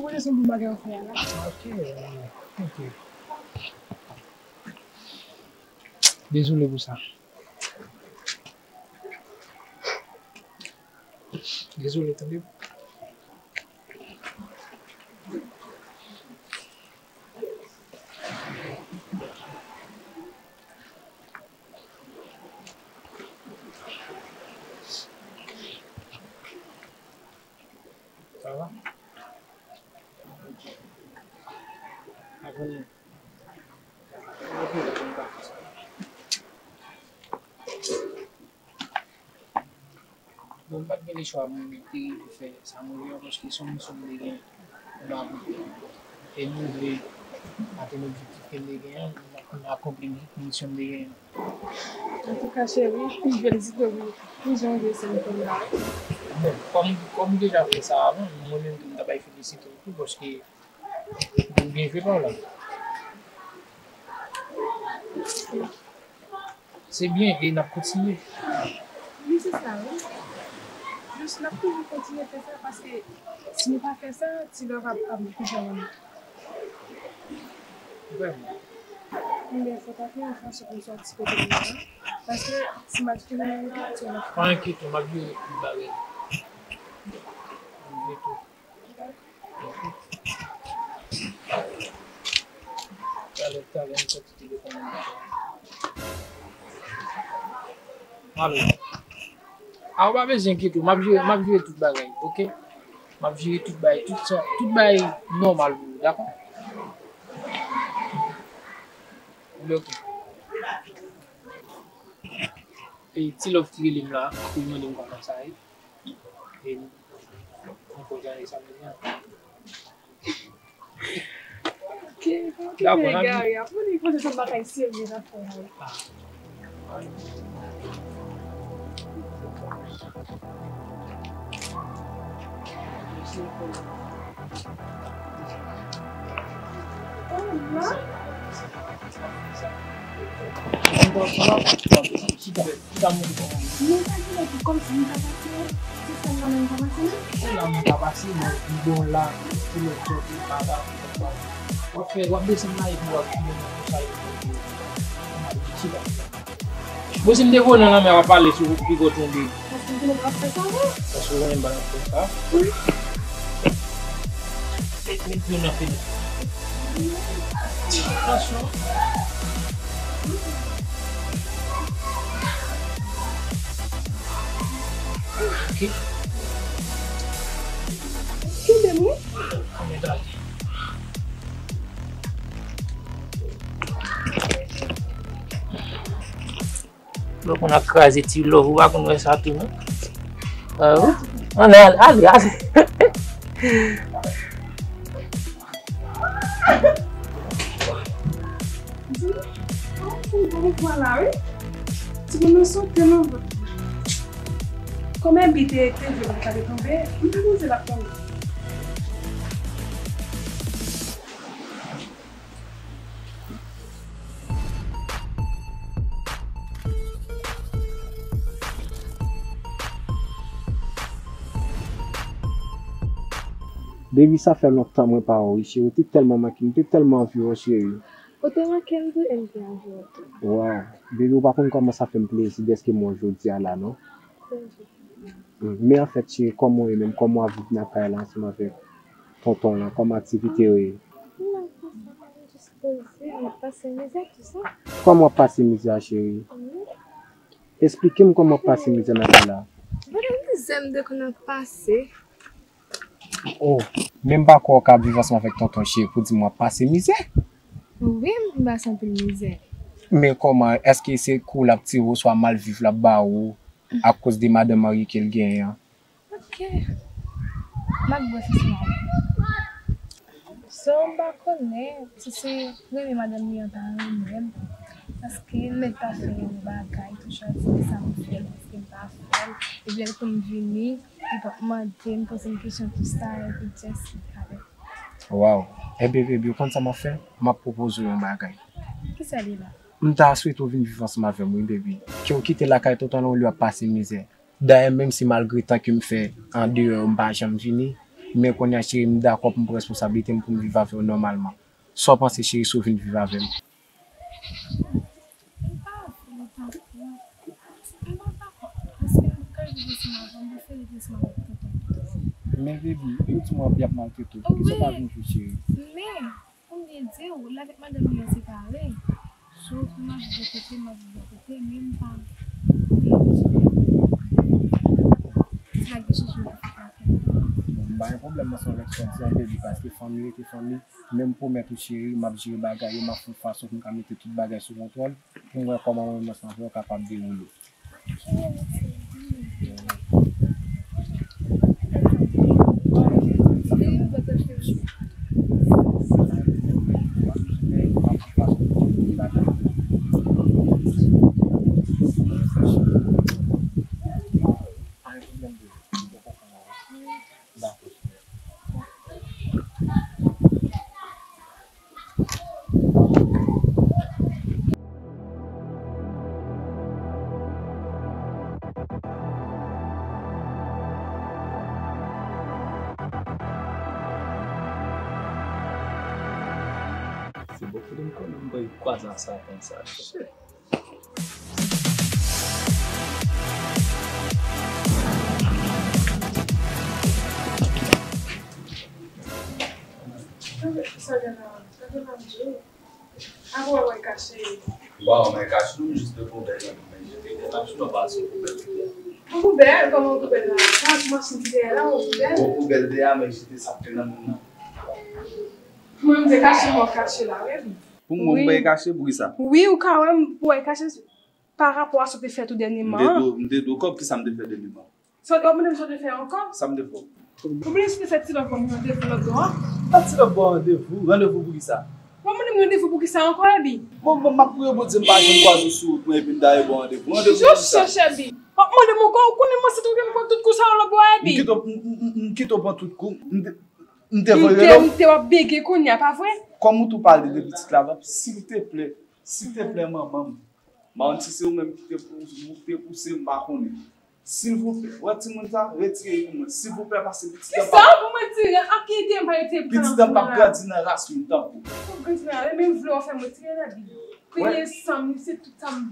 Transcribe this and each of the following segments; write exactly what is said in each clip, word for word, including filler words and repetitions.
Ou se yon bon bagay ou fè la. Ok, ok. Dezole pou sa. Dezole, tande. Sa va? Aprann mwen. Bon, m pa t gen lechwa, mwen te rive fè sa mwen vle an, paske se yon misyon m te gen. M pa konprann. E m rive atenn objektif ke m te gen an, m akonpli misyon m te gen an. Antouka, cheri, m felisite w pou, pou jan w jwe sèn kòm la. Bon, kòm, kòm m deja fè sa avan, mwen menm tou, m ta bay felisite w tou, paske ou byen jwe pa w la. Se byen, e n ap kontinye. Wi, se sa, wi. Jis n ap toujou kontinye fè sa, paske si nou pa fè sa, ti lè ap, ap vin konprann nou. Vrèman. Ebyen, fò ta fè yon fason pou n sòti kote nou ye la. Paske si match fini, nou gen tout yon lòt. Pa enkyete w, m ap jere tout bagay. M ap jere tout. Talè, talè, m sòti telefòn nan. Alo. A, ou pa bezwen enkyete w, m ap jere, m ap jere tout bagay, oke? M ap jere tout bagay, tout sa, tout bagay nòmal pou ou, dakò? Oke. E ti lòv ki rele m la, pou l mande m kòman sa ye. E m, m konn jan sa vle di. Ok, kòman ki te egare a? Pou li konnen se yon bagay serye n ap fè la. Chita, chita, montre kòman. Nou pa di lòt kòmsi nou pa pase, se sèl la menm pa pase non. Se la nou pa pase, men nou bon la, se lòt sòti, pa ta, w ap fè, w ap desann la, epi w ap vini nan konsa, epi w ap chita. Bon, si m te voye nan lanmè, w ap pale sou pi gwo tonbe. Paske m konnen w ap fè sa, wi. Paske w konnen m pa t ap fè sa. Wi. Met, met pye w nan fenèt. Atansyon. Ok. Kenbe m, wi. Anmèt ale. Lè w konn ap kraze ti love, ou pa konn wè sa tou, non? Ah, wi. Ann ale, ale, ale. Timoun nan sote nan vant. Kòm Èbi te, te di l ap tonbe, m te panse l ap tonbe. Baby, sa fè lontan mwen pa wè w, wi, cheri. Ou te tèlman manke m, m te tèlman anvi wè w, cheri. Ou te manke m tou, e m te anvi wè w tou. Waw, baby, ou pa konn kòman sa fè m plezi dèske m wè w jodi a la, non. Plezi. Mm, men anfèt, cheri, kòman w ye menm? Kòman w ap viv nan kay la ansanm avèk tonton w lan? Kòman aktivite yo ye? M la konsa, m jis poze, m ap pase mizè, tou sa. Kòman w ap pase mizè a, cheri? Wi. Esplike m kòman w ap pase mizè nan kay la. Gade mizè m te konn ap pase. Oh, men m pa kwè w ka ap viv ansanm avèk tonton cheri pou di m w ap pase mizè. Wi, m pase anpil mizè. Men kòman, èske se kou l ap tire w, oswa mal viv l ap ba ou akoz de madanm marye ke l genyen an? Ok. M ap bwè sou sa. So, m pa konnen si se renmen madanm li an ta renmen m. Paske l mèt pa fè yon bagay, toujou ap di se sa m fè l, paske m pa fè l. Epi lè l konn vini, li p ap mande m, poze m kesyon, tou sa, epi just li avè m. Waw. Enben, baby, ou konn sa m ap fè? M ap pwopoze w yon bagay. Kisa li la? M ta swete w vin viv ansanm avè m, wi, baby. Ke w kite lakay tonton lan olye w ap pase mizè. Dayè, menm si malgre tan ke m fè andeyò yo, m pa janm vini, Men kounye a, cheri, m dakò pou m pran responsablite m pou m viv avè w nòmalman. Sa w panse, cheri, si w vin viv avè m? M pa vle, patwon. M pa dakò. Paske m ka viv ansanm avè w, m prefere viv ansanm avèk tonton pito. Men, baby, yo di w ap, y ap maltrete w. Poukisa w pa vin jwe, cheri? Men, pou m byen di w, l avèk madanm li an se parèy. Sof m ap viv yon kote, m ap viv yon kote, men m pa vle vin jwe avè w. Si pa gen chanjman, m ap fè. Bon, m pa gen pwoblèm ansanm avèk sa w di an, baby, paske fanmi rete fanmi. Men m pwomèt ou, cheri, m ap jere bagay yo, m ap fè yon fason pou m ka mete tout bagay sou kontwòl, pou m wè kòman mwen menm ansanm avè w kapab dewoule. Se bò kote m konnen m bay kwaze a Satan sa. Shit. Sa gen la, sa gen la, Djo. Apa w wè kache? Waw, mwen kache, nou jis de poubèl nan men jete de machin, nou pase poubèl. Yon poubèl? Kòman yon poubèl la? Sa machin ki dèyè la, yon poubèl? Yon poubèl dèyè, mwen jete sa k te nan men nan. Mwen, m te kache, mwen kache la, wi. Pou mwen, mwen kache, poukisa? Wi, ou ka wè m, mwen kache pa rapò a sa w te fè tou dènyèman an. M te di w, m te di w kòb, kisa m te fè dènyèman? Sa w te, w ap mande m sa w te fè ankò? Sa m te fè w? Ou bliye si w te fè Ti Lòv ba m randevou lòt bò a? M pa Ti Lòv ba w randevou. Randevou pou kisa? W ap mande m randevou pou kisa ankò, Èbi? Bon, bon, m ap priye Bondye m pa janm kwaze w sou wout mwen epi m ta ye ba w randevou. Randevou pou kisa? Jòf chèch, Èbi. W ap mande m ankò, ou konnen m ansent ou gen m pran tout kou sa yo lòt bò a, Èbi. M kite w, m, m, m, m kite w pran tout kou. M te, m te voye w. M te, m te w ap bege kounye a, pa vre? Kòm ou tou pale de pitit la, silteplè, silteplè, manman m. M pa konn si se ou menm ki te pou, te pouse m, m pa konnen. Silvouplè, wè timoun sa, retire l pou mwen. Silvouplè, paske pitit an p ap. Kisa pou mwen tire? Ak ki ide m pa retire pitit an p ap grandi nan ras moun tankou. Pou grandi nan ras, men vle w fè mwen tire nan bi. Peye san m, se tout sa m,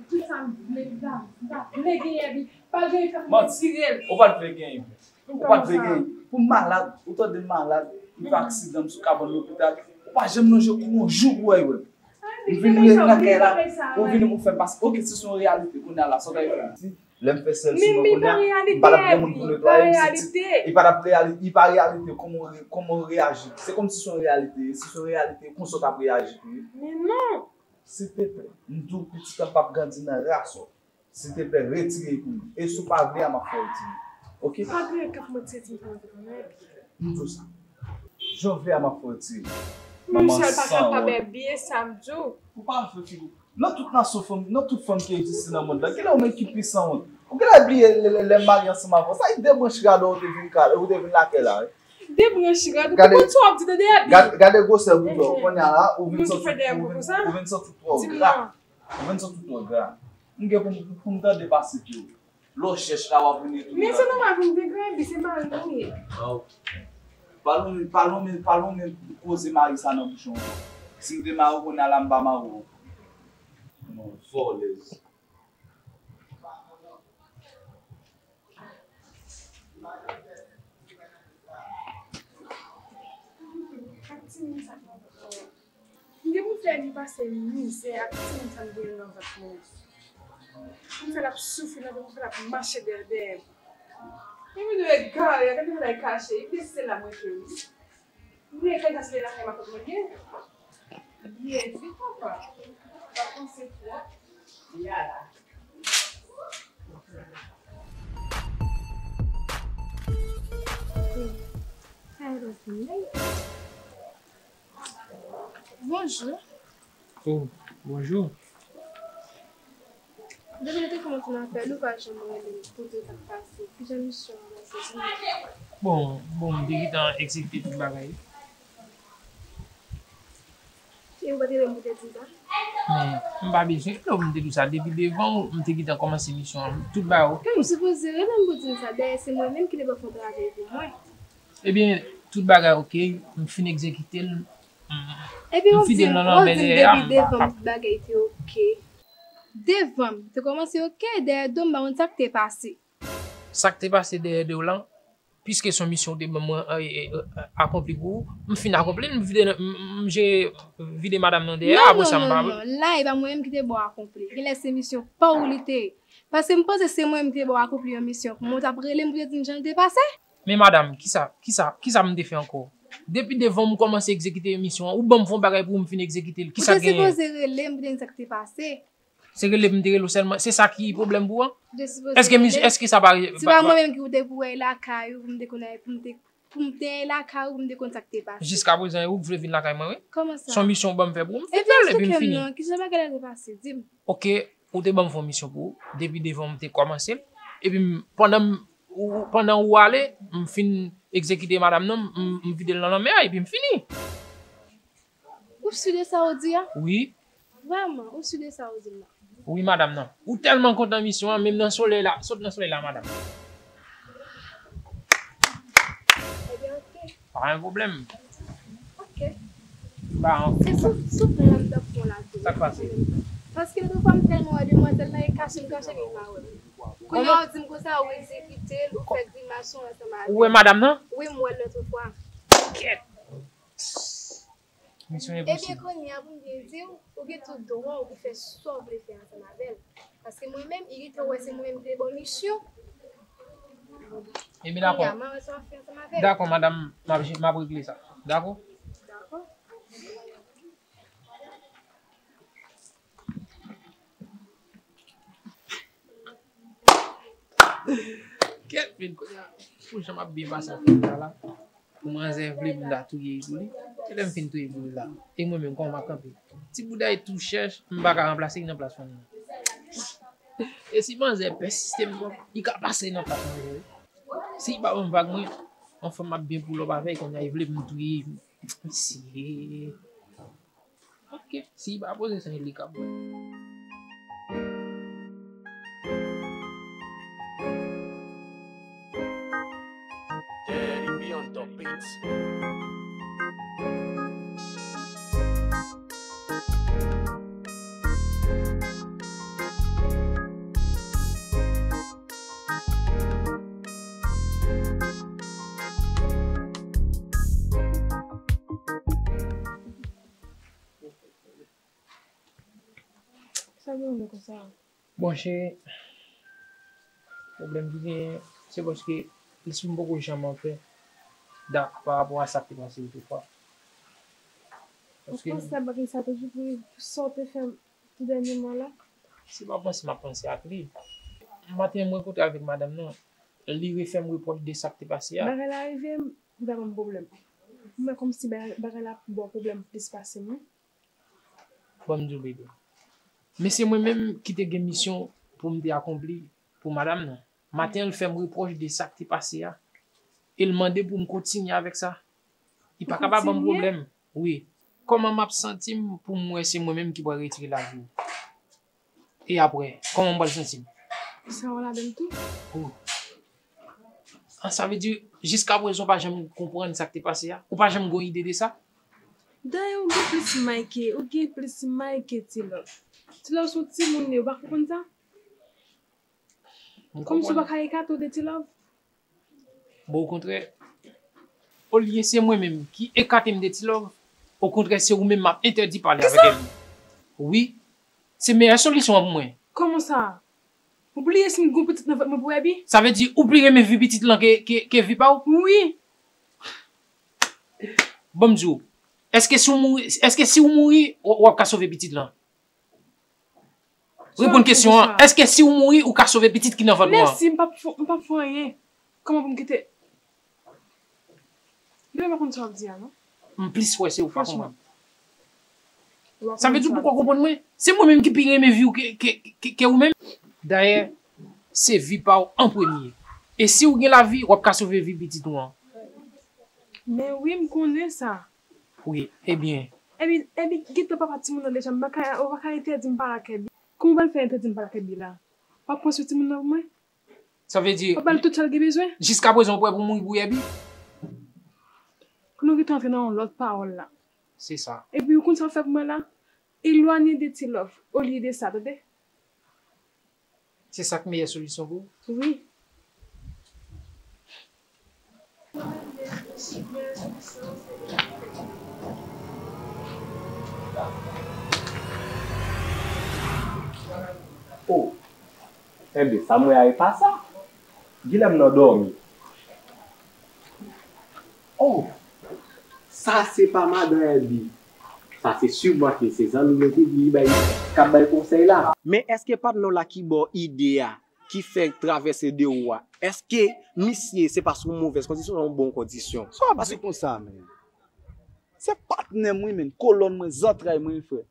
tout sa m vle, m ta, m ta vle genyen bi. Pa genyen fè pou mwen tire l. Ou pa t vle genyen. Ou pa t vle genyen. Pou m malad, ou tande m malad, m fè aksidan, m sou kabann lopital. Ou pa janm nan je kou yon jou pou wè yo. M vin rete nan kay la, ou vini pou fè m pase. Oke, si se yon reyalite, kounye a la, sa w ta fè m? Lè m fè sèl sou mwen kounye a, m pa t ap gen moun pou netwaye m, si ti, li pa t ap reyali-, li pa reyalite, kòman w re-, kòman w reyaji? Se kòmsi se yon reyalite, si se yon reyalite, konsa w t ap reyaji tou wi. Men non! Silteplè, m di w pitit an p ap grandi nan ras ou. Silteplè, retire l pou mwen. E si w pa vle a, m ap fè w retire. Oke? Pa gen kap mwen tire timoun nan tèt mwen. M di w sa. Jan w vle a, m ap fè w retire. Manman san wont. Michel pa kapab, Èbi, e sa m di w. Ou pa fè figi w. Nan tout nasyon fanm, nan tout fanm ki egziste nan mond lan, genlè ou menm ki pi san wont. Ou genlè bliye lè, lè, lè m marye ansanm avè w. Sa e de branch rad ou te vin kale, ou te vin lakay la, wi. De branch rad, ou konprann sa w ap di tande, Èbi? Gade, gade gwosè boudò. Kounye a la, ou vin santi, ou vin, ou vin santi w twò gra. Ou vin santi w twò gra. M gen pou m, pou m tande pase pye w. Lè w chèch la, w ap vin retounen. Men se nòmal pou m te gra, Èbi, se mari m ou ye. Oh. Pa lonmen, pa lonmen, pa lonmen koze mari sa nan bouch ou ankò. Si m te mari w kounye a la, m pa mari w ankò. Non, vòlèz. Ak timoun sa k nan vant mwen an. M gen pou m fè li pase mizè ak timoun sa m genyen nan vant mwen an. Pou m fè l ap soufri nan vant mwen, pou m fè l ap mache dèyè dèyè m. Li vin egare, gade bagay kache, li se la mwen ke wi. Mwen kay gaspiye lakay matant mwen ye. Byen di papa. Pa panse twòp. Yala. Bonjou. Oh, bonjou. Depi nou te kòmanse nan afè nou, ou pa janm rele m pou di w sa k pase. Kijan misyon an avanse, di m? Bon, bon, m te gentan egzekite tout bagay. E ou pa t rele m pou te di m sa? Men, m pa bezwen rele w pou m te di w sa. Depi devan w, m te gentan kòmanse misyon an. Tout bagay oke. Ou sipoze rele m pou di m sa. Dayè, se mwen menm ki te ba w fè yon travay pou mwen. Ebyen, tout bagay oke, m fin egzekite l. M, m fidèl nan lanmè dèyè a, m pa, pa. Epi ou di m devan m tout bagay te oke. Devan m, te kòmanse oke, dèyè do m, m pa konn sa k te pase. Sa k te pase dèyè do w lan, piske se yon misyon w te ban mwen, e, e, e, akonpli pou ou, m fin akonpli l, m vide, m, m, m jere vide madanm nan dèyè, apre sa m pa. Non, non, non, non, la, e pa mwen menm ki te ba w akonpli. Genlè se misyon pa w li te ye. Paske m panse se mwen menm ki te ba w akonpli yon misyon. Kòman w t ap rele m pou te di m jan l te pase? Men madanm, kisa, kisa, kisa m te fè ankò? Depi devan m kòmanse egzekite misyon an, ou ban m fè yon bagay pou m fin egzekite l. Kisa k genyen? Ou te sipoze rele m pou te di m sa k te pase. Se rele m te rele w sèlman, se sa ki pwoblèm pou ou an? Ou te sipoze rele m. Èske misyon, èske sa pa, se pa mwen menm ki ou te pou wè lakay ou, pou m te konn, pou m te, pou m te lakay ou, pou m te konn sa k te pase. Jiskaprezan, e ou k vle vin lakay mwen, wi. Kòman sa? Se yon misyon ou ban m fè pou ou, m fin fè l, epi m fini. Ebyen, eksplike m non, kijan bagay la te pase, di m. Oke, ou te ban m fè yon misyon pou ou, depi devan m te kòmanse l, epi m, pandan m, ou, pandan ou ale, m fin egzekite madanm nan, m, m vide l nan lanmè a, epi m fini. Ou si de sa ou di a? Wi. Vrèman, ou si de sa ou di m nan? Wi, madanm nan. Ou tèlman kontan misyon an, menm nan solèy la, sot nan solèy la, madanm. Ebyen, oke. Pa gen pwoblèm. Oke. Ba, an. Se sou, sou plan m t ap fè w la tou. Sa k pase? Paske lòt fwa m tèlman wè demwazèl la, e kache m kache, men m pa wè l. Kounye a ou di m konsa, ou egzekite l, ou fè grimas ou ansanm avè l. Ou wè madanm nan? Wi, m wè l lòt fwa. Kèt! Misyon enposib. Ebyen, kounye a, pou m byen di w, ou gen tout dwa w pou fè sa w vle fè ansanm avè l. Paske mwen menm, irite w wè se mwen menm ki te ba w misyon. Ebyen, dakò. Kounye a, m a wè sa w ap fè ansanm avè l. Dakò, madanm, m ap, m ap regle sa. Dakò? Dakò. Kèt, men kounye a, pou jan m ap byen pase ak Frida la, pou manzè vle m ta touye l pou li. E lè m fin touye l pou li la, e mwen menm, kòman m ap kanpe? Ti bouda e tou chèch, m pa ka ranplase li nan plas fanmi an. E si manzè pèsiste m twòp, li ka pase nan plas manzè, wi. Si li pa ban m vag mwen, yon fanm ap byen pull up avè l, kounye a li vle m touye l. Mesye. Ok, si li pa poze sa, li ka pran. Daddy B on the beats. Sa gen w konsa? Bon, cheri, pwoblèm ki genyen, se paske lespri m poko janm anpè pa rapò a sa k te pase otrefwa. Ou panse bagay sa toujou pou sa w te fè tou dènyèman la? Se pa panse m ap panse ak li. Maten, mwen rankontre avèk madanm nan, li refè m repwòch de sa k te pase a. Bagay la rive m, li pa ban m pwoblèm. M wè kòmsi bagay, bagay la ap ba w pwoblèm plis pase m, wi. Ban m di w, bebe. Men se mwen menm ki te gen misyon pou m te akonpli pou madanm nan. Maten an, l fè m repwòch de sa k te pase a. E l mande pou m kontinye avèk sa. Li pa ka pa ban m pwoblèm. Wi. Kòman m ap santi m pou m wè se mwen menm ki pral retire lavi w? E apre, kòman m pral santi m? Sa w ladan l tou? Oh. Ah, sa vle di, jiskaprezan, w pa janm konprann sa k te pase a? Ou pa janm gen ide de sa? Dayè, ou gen plis may ke, ou gen plis may ke T-Love. T-Love se yon timoun li ye, ou pa konprann sa? Kòmsi w pa ka ekate w de T-Love? Bon, okontrè, olye se mwen menm ki ekate m de T-Love, okontrè, se ou menm m ap entèdi pale avèk li. Wi, se meyè solisyon an pou mwen. Kòman sa? Ou bliye si m gen pitit nan vant mwen pou Herbie? Sa vle di ou pli renmen vi pitit lan ke, ke, ke vi pa w? Wi. Ban m di w, èske si w mouri, èske si w mouri, w, w ap ka sove pitit lan? Reponn kesyon an. Èske si w mouri, ou ka sove pitit ki nan vant ou an? Mèsi, m p ap fè, m p ap fè anyen. Kòman pou m kite? Mwen pa konn sa w ap di a, non. M plis wè se ou pa konprann. Sa vle di ou poko konprann mwen? Se mwen menm ki pi renmen vi w ke, ke, ke, ke ou menm. Dayè, se vi pa w an premye. E si w gen lavi, w ap ka sove vi pitit ou an. Men wi, m konnen sa. Wi, ebyen. Epi, epi, gentan papa timoun nan deja, m pa ka, ou pa ka entèdi m pale ak Herbie. Kòman w pral fè entèdi m pale ak Herbie la? W ap pran swen timoun nan pou mwen? Sa vle di, w ap ba l tout sa l gen bezwen? Jiskaprezan, ou prè pou mouri pou Herbie? Nou gentan antre nan yon lòt pawòl la. Se sa. Epi ou konn sa w fè pou mwen la? Elwanye de Ti Love olye de sa, tande? Se sa k meyè solisyon pou ou? Wi. Oh, enben, sa m wè a e pa sa. Gilèm nan dòmi. Oh, sa se pa madan Èbi. Sa se sibòte, se zanmi mwen ki li bay, k ap bay konsèy la. Men èske patnè w la ki ba w ide a, ki fè travèse de ou a, èske misye se pa sou movèz kondisyon, yon bon kondisyon? Sa w ap di konsa, men? Se patnè m wi, men, kolòn mwen, zantray mwen, wi, frè.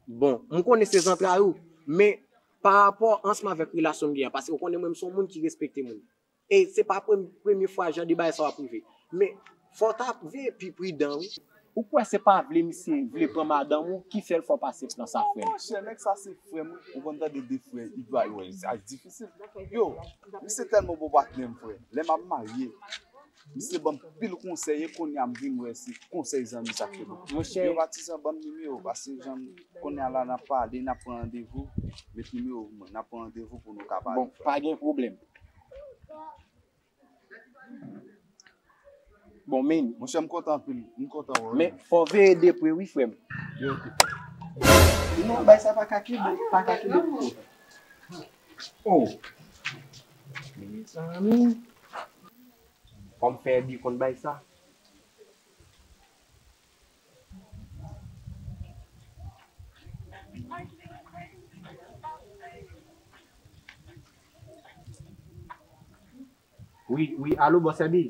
Bon, m konnen se zantray ou, men pa rapò ansanm avèk relasyon m gen an, paske ou konnen mwen, m se yon moun ki respekte moun. E se pa prem-, premye fwa jan de bagay sa w ap rive. Men, fò w ta veye pi pridan, wi. Ou kwè se pa vle misye vle pran madanm ou ki fè l fè w pase plan sa, frè m? Monchè, nèg sa se frè m, wi. Ou konn tande de frè, li pa wè, sa difisil. Yo, misye tèlman bon patnè m, frè. Lè m ap marye, misye ban m pil konsèy, e kounye a m vin wè se konsèy zanmi sa k fè bon. Monchè. Yo, patizan, ban m nimewo, paske jan kounye a la n ap pale, n ap pran randevou, met nimewo pou mwen, n ap pran randevou pou nou ka pale, frè. Bon, pa gen pwoblèm. Bon, men. Monchè, m kontan anpil. M kontan wè w. Men, fò w veye de pre, wi, frè m. Yo, ok. Non, bay sa pa ka kenbe, pa ka kenbe pou kont. Oh. Mezanmi. Kòm fè bi konn bay sa. Wi, wi, alo, bòs Èbi.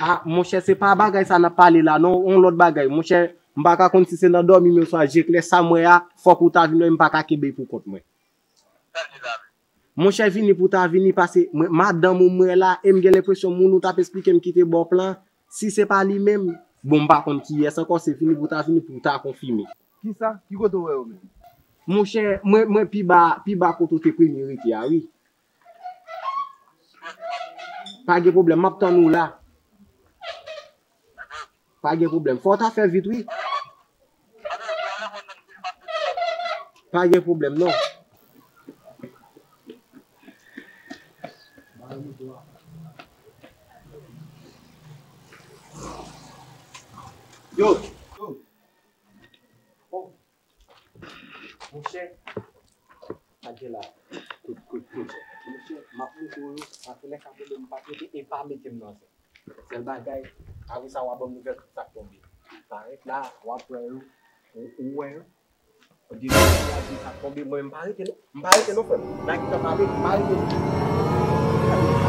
Ah, monchè, se pa bagay sa n ap pale la, non, yon lòt bagay. Monchè, m pa ka konn si se nan dòmi men oswa je klè, sa m wè a, fòk ou ta vin wè m, m pa ka kenbe pou kont mwen. Monchè, vini pou ta vini, paske mwen, madanm ou m wè la, e m gen lenpresyon moun ou t ap esplike m ki te ba w plan, si se pa li menm, bon, m pa konn kiyès ankò, se vini pou ta vini pou ta konfime. Kisa? Ki kote w wè yo menm? Monchè, mwen, mwen pi ba, pi ba kote w te premye rete a, wi. Pa gen pwoblèm, m ap tann ou la. Pa gen pwoblèm. Fò w ta fè vit, wi. Pa gen pwoblèm, non. Yo! Yo! Oh! Monchè, sa gen la, tout, tout, tout. Monchè, m ap montre w yo, antoulèka, mwen menm, m pa trete e pa mete m nan zen. Sèl bagay, apre sa, w a ban m nouvèl tout sa k tonbe. Parèt la, w ap wè yo, ou, ou wè yo. Depi w a di sa k tonbe, mwen, m pa rete non. M pa rete non, frè m. N a gentan pale, m pa rete non.